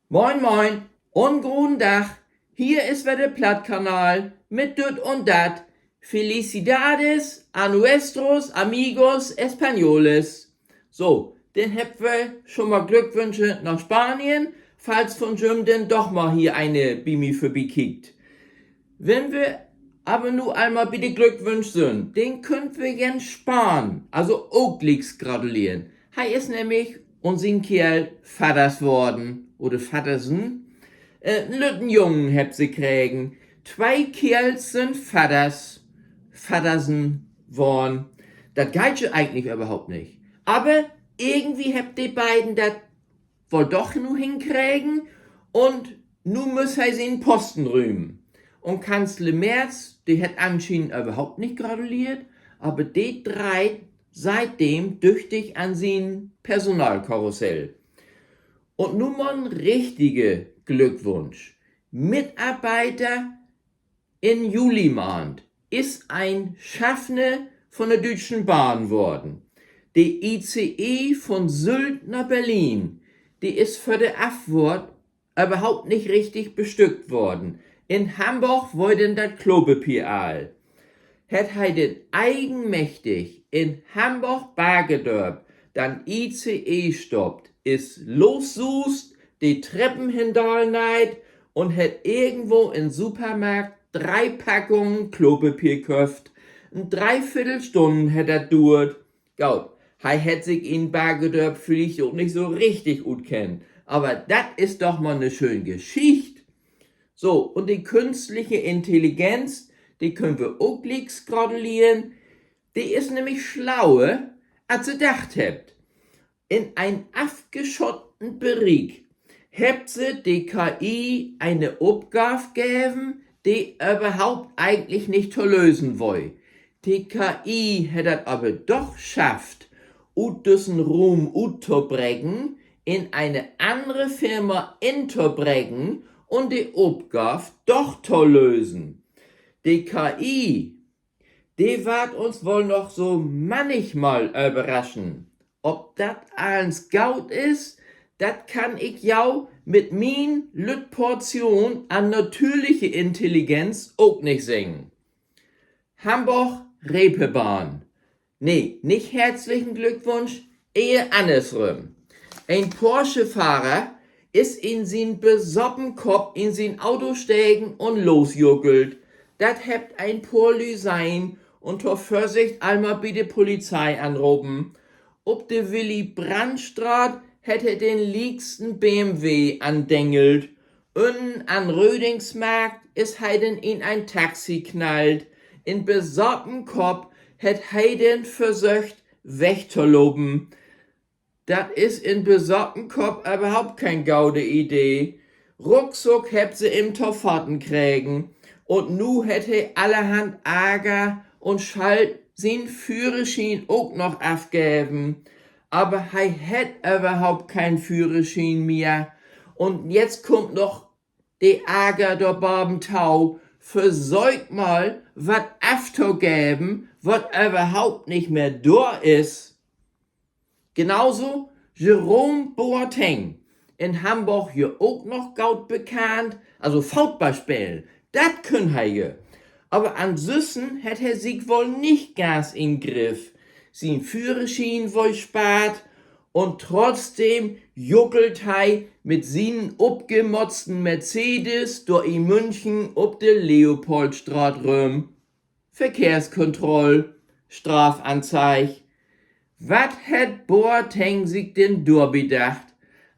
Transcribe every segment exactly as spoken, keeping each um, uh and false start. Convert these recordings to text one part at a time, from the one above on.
Moin, moin un goden Dag. Hier is wedder de Plattkanal mit Düt un Dat. Felicidades a nuestros amigos españoles. So, denn hebbt wi schon mal Glückwünsche na Spanien, falls von jüm denn doch mal hier een bi mi vörbikiekt. Wenn wi aver nu al mal bi de Glückwünsch sünd, denn köönt wi Jens Spahn also ok glieks gratulieren. He is nämlich un sien Keerl Vadders worden, oder Vaddersen. Äh, en lütten Jungen hebbt se kregen. Twee Keerls sünd Vadders, Vaddersen worrn. Dat geiht jo egentlich överhaupt nich. Aver irgendwie hebbt de beiden dat woll doch nu henkregen un nu müss he sien Posten rümen. Un Kanzler Merz, de hett anschienend överhaupt nich gratuleert, aver de dreiht sietdem düchtig an sien Personalkarussell. Un nu mal en richtige Glückwunsch. Mitarbeiter in Julimaand is een Schaffner von de Düütschen Bahn worden. De I C E von Sylt na Berlin, de is vör de Affohrt överhaupt nich richtig bestückt worden. In Hamborg weer denn dat Klopapier all. Hett he denn egenmächtig in Hamborg-Bargedörp den I C E stoppt, is lossuust, de Treppen hendal neiht un hett irgendwo in Supermarkt dree Packungen Klopapier köfft. En Dreeviertelstünn hett dat duert. Goot, he hett sik in Bargedörp villicht ok nich so richtig utkennt, aver dat is doch mal 'ne schöne Geschicht. So, un de künstliche Intelligenz, de köönt wi ok glieks gratulieren. De is nämlich slauer, as se dacht hebbt. In en afgeschotten Beriek hebbt se de K I ene Opgaav geven, de överhaupt egentlich nich to lösen weer. De K I hett dat aver doch schafft, ut düssen Ruum uttobreken, in ene annere Firma intobreken un de Opgaav doch to lösen. De K I, de warrt uns woll noch so mannigmal överraschen. Of dat allens goot is, dat kann ik jo mit mien lütt Portion an natürliche Intelligenz ok nich seggen. Hamborg-Reeperbahn. Nee, nich herzlichen Glückwunsch, ehr annersrüm. En Porsche-Fahrer is in sien besopen Kopp in sien Auto stegen un losjuckelt. Dat hebbt en poor Lüüd sehn un to Vörsicht al mal bi de Polizei anropen. Op de Willy-Brandt-Straat hett he den lieksten B M W andengelt. Ünnen an Rödingsmarkt is he denn in en Taxi knallt. In besopen Kopp hett he denn versöcht, wegtolopen. Dat is in besopen Kopp överhaupt keen gode Idee. Ruckzuck hebbt se em to faten kregen. Un nu hett he allerhand Arger un schall sien Führerschien ok noch afgeven. Aver he hett överhaupt keen Führerschien mehr. Un jetzt kummt noch de Arger dor baven to. Versöök mal, wat aftogeven, wat överhaupt nich mehr dor is. Genauso Jerome Boateng, in Hamborg ja ok noch goot bekannt, also Football spelen, dat kunn he ja. Aver ansünsten hett he sik woll nich ganz in'n Griff. Sien Führerschien weer sparrt un trotzdem juckelt he mit sienen opgemotzten Mercedes dor in München op de Leopoldstraat rüm. Verkehrskontroll, Strafanzeig. Wat hett Boateng sik denn dor bedacht?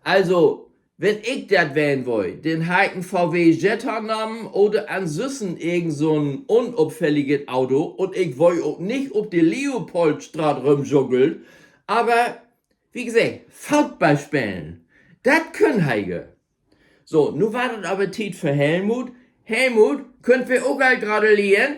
Also, wenn ik dat ween weer, denn harr ik en V W Jetta nahmen oder ansünsten irgend so'n unopfälliget Auto un ik weer ok nich op de Leopoldstraat rümjuckelt. Aver, wie geseggt, Football spelen, dat kunn he ja. So, nu warrt dat aver Tiet för Helmut. Helmut, köönt wi ok al gratulieren?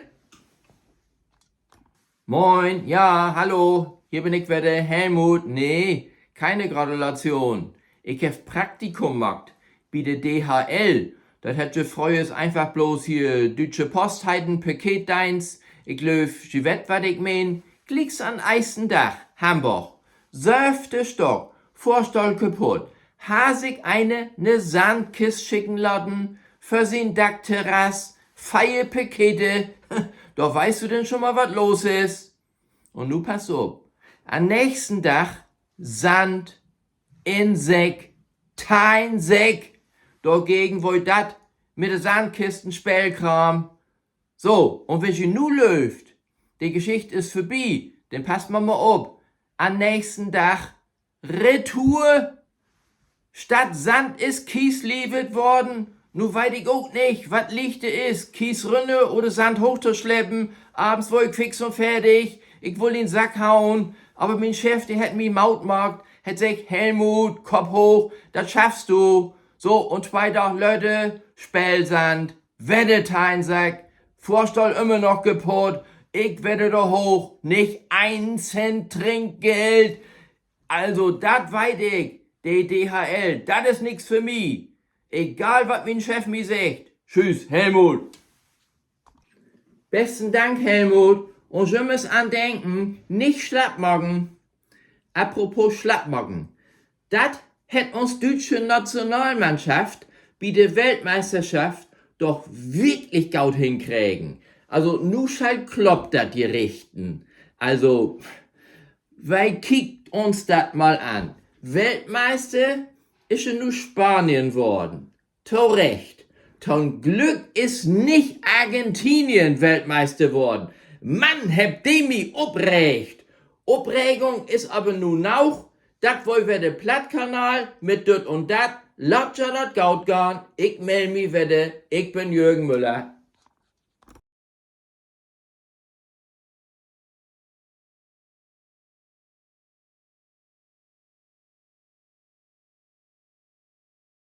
Moin, ja, hallo, hier bün ik wedder, Helmut. Nee, keine Gratulation. Ik heff Praktikum maakt bi de D H L. Dat hett je fröher eenfach bloots hier Düütsche Post heten, Paketdeenst. Ik glööv, ji weet, wat ik meen. Glieks an'n eersten Dag, Hamborg. Söövte Stock, Fohrstohl kaputt. harr sik een 'ne Sandkist schicken laten för sien Dackterrass, veer Pakete. Dor weetst du denn schon mal, wat los is. Un nu pass op: An'n nächsten Dag Sand in Säck, teihn Säck. Dorgegen weer dat mit de Sandkisten Speelkraam. So, un wenn ji nu glöövt, de Geschicht is vörbi, denn passt man mal op: An'n nächsten Dag retour. Statt Sand is Kies levert worrn. Nu weet ik ok nich, wat lichter is, Kies rünner oder Sand hooch to slepen. Avends weer ik fix un fertig. Ik wull in'n Sack hauen, aver mien Chef, de hett mi Moot maakt, hett seggt: Helmut, Kopp hooch, dat schaffst du. So, un twee Daag later: Speelsand, wedder teihn Säck, Fohrstohl ümmer noch kaputt. Ik wedder dor hooch, nich een Cent Trinkgeld. Also, dat weet ik, de D H L, dat is nix för mi. Egal, wat mien Chef mi seggt. Tschüss, Helmut. Besten Dank, Helmut. Un jümmers an denken: Nich slapp maken. Apropos slapp maken. Dat hett uns düütsche Nationalmannschaft bi de Weltmeisterschaft doch wirklich goot henkregen. Also, nu schall Klopp dat jo richten. Also, wi kiekt uns dat mal an. Weltmeister is ja nu Spanien worrn. To Recht. To'n Glück is nich Argentinien Weltmeister worrn. Mann, hebbt de mi opreegt. Opregung is aver nu noog. Dat weer wedder de Plattkanal mit Düt un Dat. Laat jo dat goot gahn. Ik mell mi wedder. Ik bün Jürgen Müller.